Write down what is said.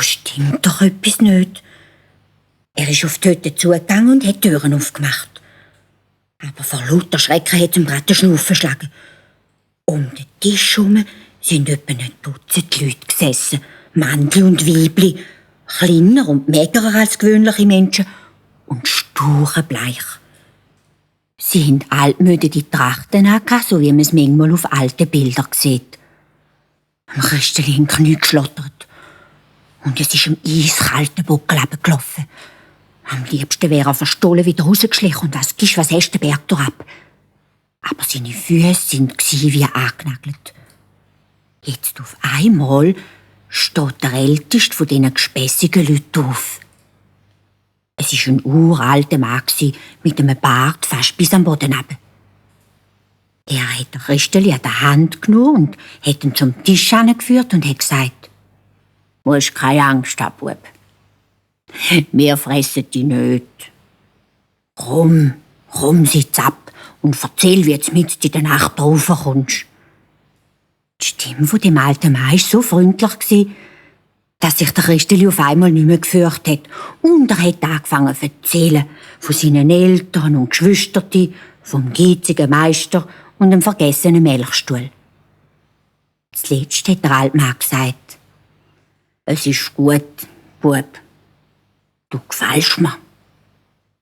stimmt doch etwas nicht. Er ist auf die Hütte zugegangen und hat die Türen aufgemacht. Aber vor lauter Schrecken hat ihm gerade den Schnaufen geschlagen. Um den Tisch herum sind etwa ein Dutzend Leute gesessen, Männli und Weibli, kleiner und magerer als gewöhnliche Menschen und sturenbleich. Sie haben altmodische Trachten an, so wie man es manchmal auf alten Bildern sieht. Am Christeli in die Knie geschlottert. Und es ist im eiskalten Buckel runtergelaufen. Am liebsten wäre er verstohlen wieder rausgeschlichen und als Gisch was hast den Berg ab. Aber seine Füße waren wie angenagelt. Jetzt auf einmal steht der älteste von diesen gespässigen Leuten auf. Es war ein uralter Mann mit einem Bart fast bis am Boden runter. Er hat Christeli an der Hand genommen und hat ihn zum Tisch herangeführt und hat gesagt: «Du musst keine Angst haben, Bub. Wir fressen dich nicht. Komm, sitz ab und erzähl, wie du mit in der Nacht raufkommst.» Die Stimme von dem alten Mann war so freundlich, dass sich der Christeli auf einmal nicht mehr gefürchtet hat. Und er hat angefangen zu erzählen von seinen Eltern und Geschwistern, vom geizigen Meister und dem vergessenen Melchstuhl. Zuletzt hat der alte Mann gesagt: «Es ist gut, Bub. Du gefällst mir.